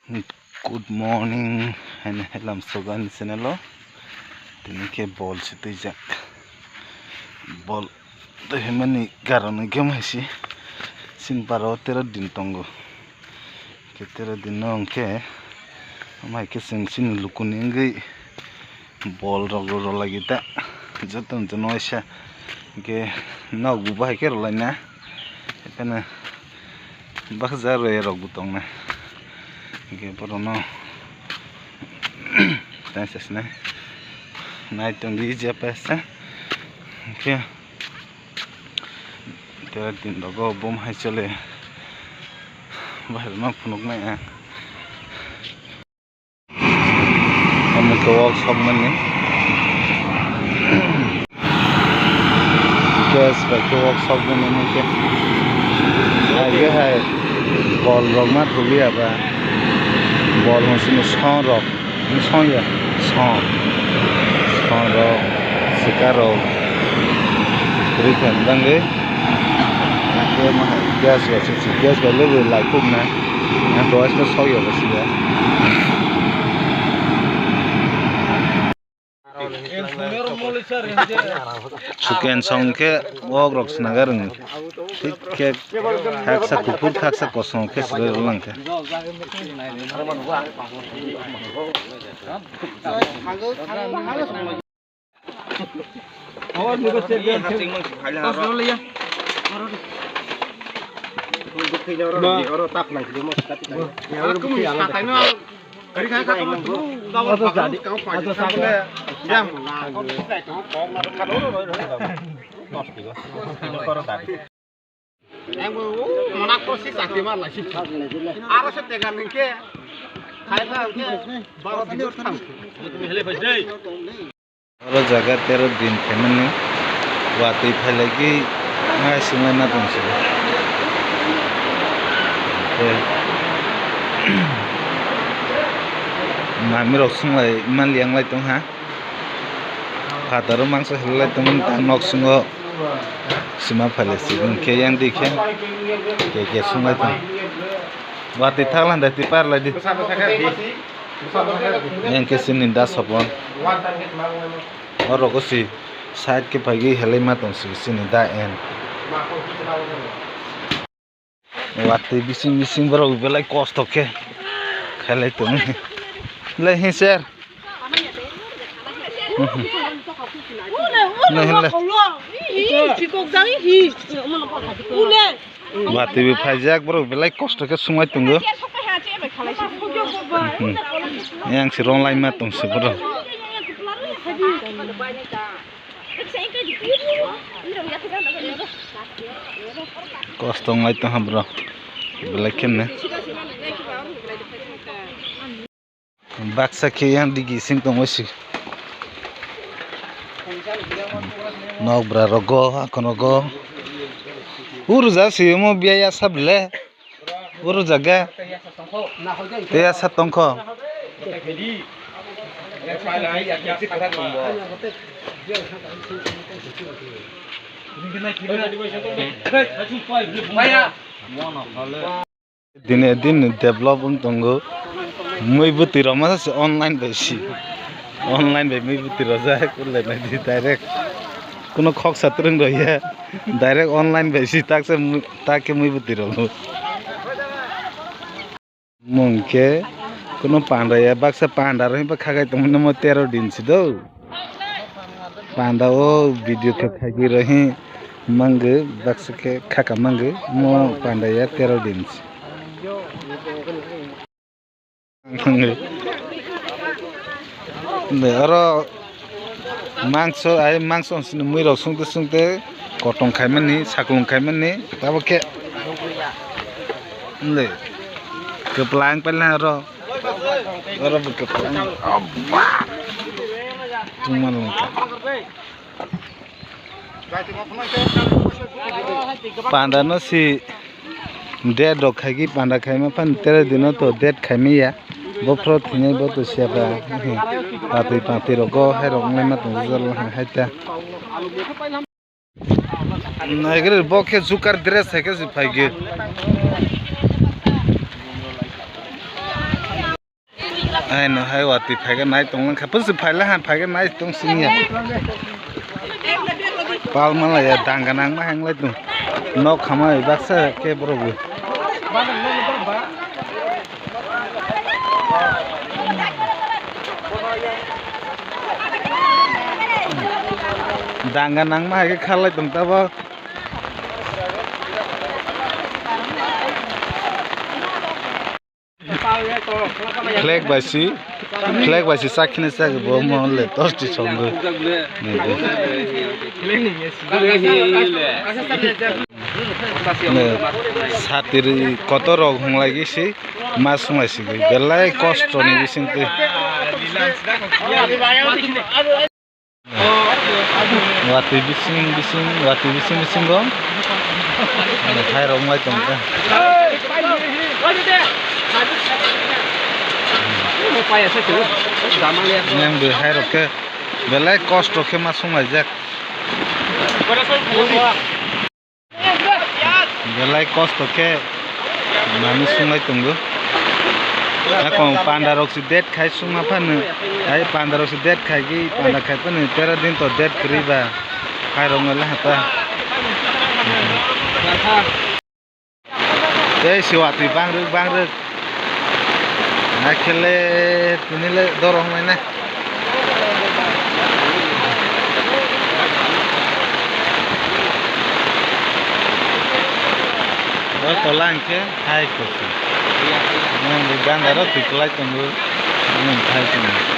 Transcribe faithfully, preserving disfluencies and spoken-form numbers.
Good morning, haino helam sogo ani channel o. Tini khe bol se twijak. Bol twi hwnmani karon hwnkhe omo hai se chini para o tero din tongo. Khe tero din no hwnkhe omo hai khe chwng chini lukuni wngwi bol rok rw rw lagi ta, joto no jono waisa hwnkhe nok bo bahai khe rw lai na, ekheno baksa rw rok bo tong na, hwnkhe borok no tei se se nai nai tong di je paisa hwnkhe tei tin rogo bom hai chole bahai rok no phunuk nai ang. Omo khe workshop mani. Gas bai khe workshop mani omo khe. Hai khe hai bol rok ma thubui ya ba. Bol hwn sini song rok. Song ya. Song. Song rok. Sika rok. Ri khe bangwi. Gas bai se gas bai le lai kuk na. Ang to aska sok ya ba siya. Suken song khe wok rok sinagar wng. Thik khe khaksa kuphur khaksa kosong khe srwi rwlang khe. Ang bo, o, mona ko si sakti ma lai si. Aro se tega ningke. Khai ba ke. Baro di thang. Oro jaga tero din khaimani watwi phailagwi nai swnglaina tongsi. Tei mami rok swnglaima liyanglai tongha. Phataro mangsa helai tongmani ta nok singo sima phailai si hwnkhe yang di khe ke ke swnglaitong. Watwi thakla da twi parlaidi. Yang khe sini da sopon. Oro ko si side khe phaigwi helai ma tong si sini da en. Watwi bising bising borok belai kosto khe khailai tong. Le hi sir. Watwi bo phaijak borok belai kosto khe sumai tongo. Yang si rong laima tong si borok. Kosto wnglai tongha bro. Belai kheno. Baksa khe yang digi sing tongwi si. Nok bwra rogo, akon rogo. Ur ja si omo biya ya sab le. Oro jaga. Tei asa tongkho. Dine din develop wng tongo. Mui bwtwi rok masa se online bai si. Online bai mui bwtwi rojak, ulai nai di direct. Kuno khoksa twrwng rw ya. Direct online bai si tak se mui, tak khe mui bwtwi rw. Mung khe kuno panda ya, baksa panda rw hwnba khagai tongmani mo tero din si do. Panda o video khe khaigwi rw hi mangwi baksa khe khaka mangwi mo panda ya tero din si. Oro mangso, ai mangso sini mui rok sungte sungte kotong khaimani, saklung khaimani, tabuk khe le kwplang pela oro, oro bo kwplang. Tungma lungkha. Panda no si date rok khaigwi panda khaima phano tere dino to date khaimaya. Bophro thwinai bo to siya ba. Patwi patwi rogo hai rok wnglaima tongo jalo hai ta. Naigri bo khe jukar dress hai khe se phaigwi. Ai no hai watwi phaikhe nai tong langkha. Pusu phaila ha phaikhe nai tong singya. Palma la ya danga nangma hang lai tong. Nok khama baksa khe borok bo. Danga nangma hai khe kharlai tong tabok. Flag bai si, flag bai si sak khini sak bo mo le tos ti song go. Ne, ne. Ne, satiri kotor rok hunglai gi si ma sunglai si belai kosto ni bising twi. Watwi bising bising, watwi bising bisingo khairok wng lai tongkha. Nang bo khairok khe belai kosto khe ma sunglaijak. Belai kosto khe manwi sunglai tongo. Akon panda rok se date khai sungma phano, ai panda rok se date khai gi panda khai phano tera din to date kwrwi ba khai rok no le hata. Tei se watwi bangrwk bangrwk. Naikhele tini le doro wngmai nai. O tola hwnkhe hai kusu. Nang bo ganda ro twi kwlai tongo. Nang khai tongo.